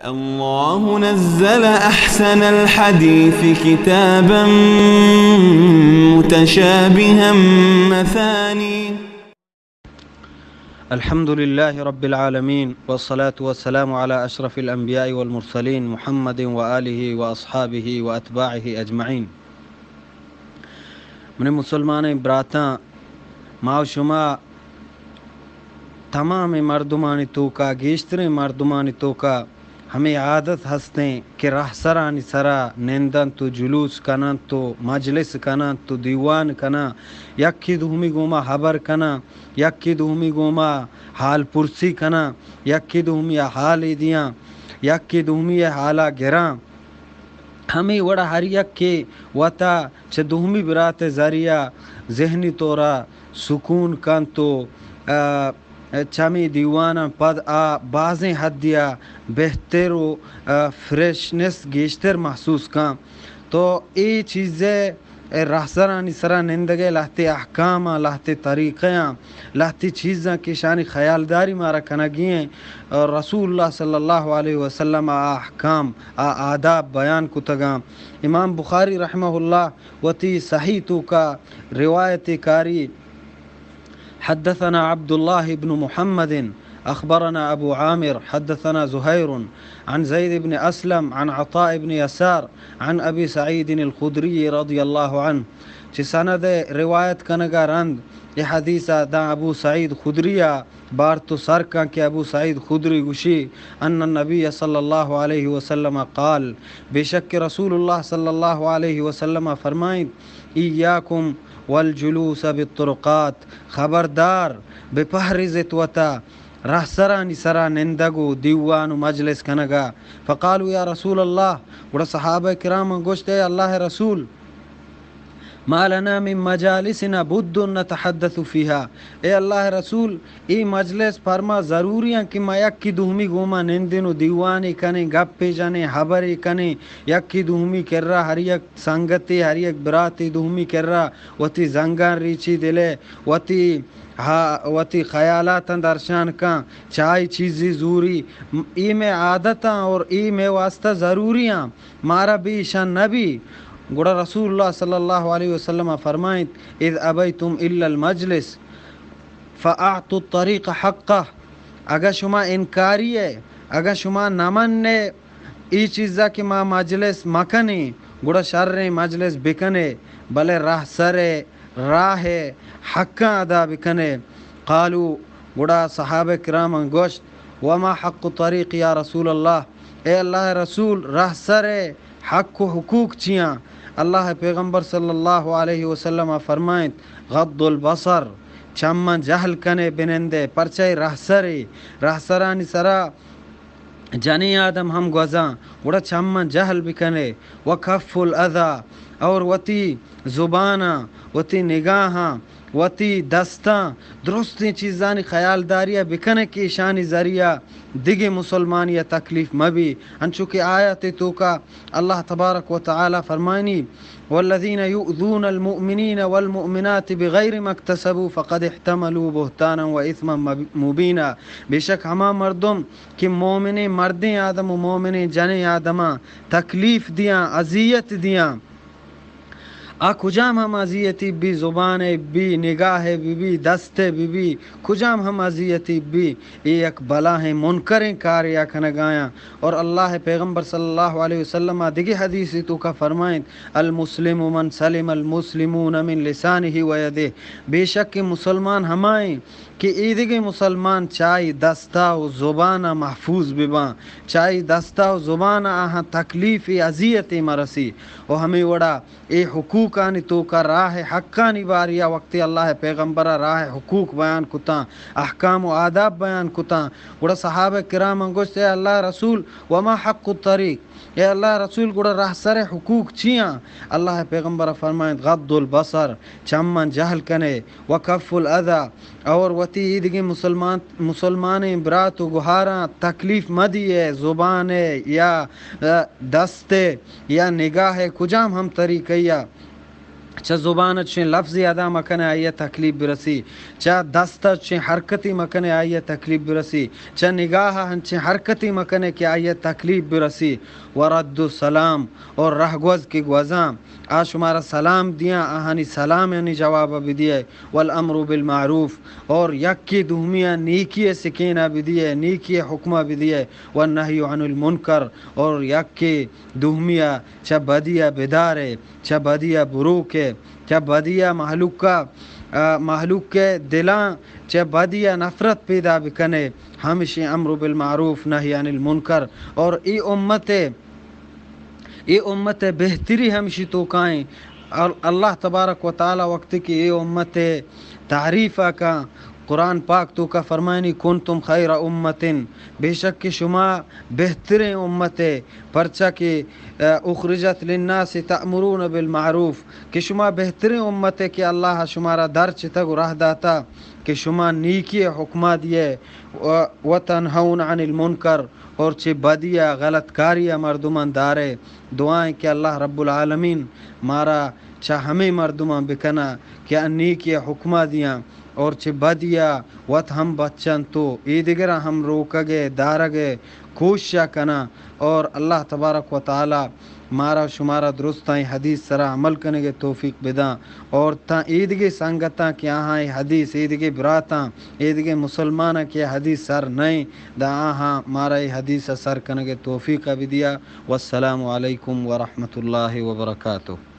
الله نزل أحسن الحديث كتابا متشابها مثاني. الحمد لله رب العالمين، والصلاة والسلام على أشرف الأنبياء والمرسلين، محمد وآله وأصحابه وأتباعه أجمعين. منی مسلمانیں براتاں، ما و شما تمامیں مردمانی توکا، گیشتریں مردمانی توکا ہمے عادت ہستیں کہ رہسرانی سرا نندنت و جلوس کننت و مجلس کننت و دیوان کناں، یکے دومی گوما ہبر کناں، یکے دومی گوما حال پرسی کناں، یکے دومی ء حالے دیاں، یکے دومی ء حالا گراں۔ ہمے وڑا ہر یکے وتا چہ دومی برات ء ذریعہ ذہنی طورا سکون کنت و، آ، چمی دیواناں پد آ بازیں حدیا بہتر و، آ، فریشنس گیشتر محسوس کن۔ تو اے چیزے اے رہسرانی سرا نندگے لہتے احکاماں، لہتے طریقیاں، لہتے چیزاں کہ اشانی خیالداری مارا کنگی ایں۔ اور رسول اللہ صلی اللہ علیہ وسلم آ احکام، آ آداب بیان کتگاں۔ امام بخاری رحمہ اللہ وتی صحیح توکا روایت کاری، حدثنا عبد الله بن محمد أخبرنا أبو عامر حدثنا زهير عن زيد بن أسلم عن عطاء بن يسار عن أبي سعيد الخدري رضي الله عنه. چہ سند روایت کنگا رند اے حدیث داں ابو سعید خدری بارت و سر کن کہ ابو سعید خدری گوشی، ان النبی صلی اللہ علیہ وسلم قال، بے شک کہ رسول اللہ صلی اللہ علیہ وسلم فرمائنت، ایاکم والجلوس بالطرقات، خبردار، بپہریزت وتا رہسرانی سرا نندگ و دیوان و مجلس کنگا۔ فقالوا یا رسول اللہ، گڑا صحابہ کرام گوشت، اے اللہ رسول، ما لنا من مجالسنا بد نتحدث فيها، اے اللہ رسول، اے مجلس پرما ضروری ہیں کہ ما یکی دومی گوما نندیں و دیوانے کنیں، گپے جنیں، حبرے کنیں، یکی دومی کرا ہر یک سنگتے، ہر یک براتے دومی کرا وتی زنگان ریچی دلے، وتی ہا، وتی خیالاتاں درشان کن، چائی چیزی زوری، م-، اے مئے عادتاں اور اے مئے واسطہ ضروری ہیں، مارا بے ایشان نہ بی۔ گڑا رسول اللہ صلی اللہ علیہ وسلم فرمائنت، اذ ابیتم الا المجلس فاعطوا الطریق حقه، اگاں شما انکاری ئے، اگاں شما نہ من ئے، اے چیزا کہ ما مجلس مکنیں، گڑا شریں مجلس بکنے، بلے رہسر ء راہ ء حقاں ادا بکنے۔ قالوا، گڑا صحابہ کراماں گوشت، وما حق الطریق یا رسول اللہ، اے اللہ ء رسول، رہسر ء حق و حقوق چیاں؟ اللہ ء پیغمبر صلی اللہ علیہ وسلم ء فرمائنت، غض البصر، چماں جہل کنے بنندے، پرچہ رہسرے، رہسرانی سرا جنیں آدم ہم گوزاں، گڑا چماں جہل بکنے، و کف الاذی، اور وتی زباناں، وتی نگاہاں، وتی دستاں درستیں چیزانی خیالداری ء بکنے کہ ایشانی ذریعہ دگہ مسلمانی ء تکلیف مہ بی، انچو کہ آیت توکا اللہ تبارک و تعالی فرمائنی، والذین یؤذون المؤمنین والمؤمنات بغیر ما اکتسبوا فقد احتملوا بهتانا و اثما مب-، مبینا۔ بے شک ہما مردم کہ مومنیں مردیں آدم و مومنیں جنیں آدماں تکلیف دیاں، اذیت دیاں، آ کجام ہم اذیتی بی، زبان ء بی، نگاہ ء بی بی، دست ء بی بی، کجام ہم اذیتی بی، اے یک بلاہیں منکریں کارے ء کنگایاں۔ اور اللہ ء پیغمبر صلی اللہ علیہ وسلم ء دگہ حدیث توکا فرمائنت، المسلم من سلم المسلمون من لسانه و یده، بے شک کہ مسلمان ہمائیں کہ ایدگہ مسلمان چائی دستا و زبانا محفوظ بباں، چائی دستا و زبانا آہاں تکلیف اذیتے مرسی۔ و ہمے وڑا اے حقوقانی توکا راہ حقانی باریا وقتی اللہ پیغمبرا راہ حقوق بیان کتاں، احکام و آداب بیان کتاں، گڑا صحابہ کراماں گوشت، اے اللہ رسول، وما حق الطریق؟ اے اللہ رسول، گڑا رہسر حقوق چیاں؟ اللہ پیغمبر فرمائنت، غض البصر، چماں جہل کنے، و کف الاذی، اور وتی ایدگہ مسلمان، مسلمانیں برات و گہاراں تکلیف مہ دیئے، زبان ء یا، ء، دست ء یا نگاہ ء کجام ہم طریقہ یا چہ زبان ءَ چشیں لفظے ادا مکنے آئی ءَ تکلیف برسی، چہ دست ءَ چشیں حرکتے مکنے آئی ءَ تکلیف برسی، چہ نگاہ ءَ انچیں حرکتے مکنے کہ آئی ءَ تکلیف برسی۔ ورد السلام، اور رہگوز کہ گوزاں آ شمارا سلام دیاں، آہانی سلامانی جواب ءَ بدیئے۔ والامر بالمعروف، اور یکے دومی ءَ نیکی ءِ سکین ءَ بدیئے، نیکی ءِ حکم ءَ بدیئے۔ والنہی عن المنکر، اور یکے دومی ءَ چہ بدی ءَ بدارے، چہ بدی ءَ بروکے، چہ بدی ءَ مہلوک ءَ، آ، مہلوک ءِ دلاں چہ بدی ءَ نفرت پیدا بکنے۔ ہمشی امر بالمعروف نہی عن المنکر۔ اور اے امت ءِ اے امت ءِ بہتری ہمشی توکائیں۔ ال-، اللہ تبارک و تعالی وقتی کہ اے امت ءِ تعریف ءَ کاں، قرآن پاک توکا فرمائنی، کنتم خیر امت، بے شک کہ شما بہتریں امت ءِ، پرچا کہ، آ، اخرجت للناس تأمرون بالمعروف، کہ شما بہتریں امت ءِ کہ اللہ شمارا در چتگ و راہ داتا کہ شما نیکی ءِ حکما دیئے و، وتنہون عن المنکر، اور چہ بدی ءَ غلط کاری ءَ مردماں دارے۔ دعائیں کہ اللہ رب العالمین مارا چہ ہمے مردماں بکنا کہ آ نیکی ءِ حکما دیاں اور چہ بدی ءَ وت ہم بچنت و ایدگراں ہم روکگ ءِ دارگ ءِ کوشش ءَ کناں۔ اور اللہ تبارک و تعالی مارا شمارا درستاں اے حدیث سرا عمل کنگ ءِ توفیق بداں۔ اور تاں ایدگہ سنگتاں کہ آہاں اے حدیث، ایدگہ براتاں، ایدگہ مسلماناں کہ اے حدیث سر نئیں، داں آہاں مارا اے حدیث ءَ سر کنگ ءِ توفیق ءَ بدیا۔ والسلام علیکم ورحمۃ اللہ وبرکاتہ۔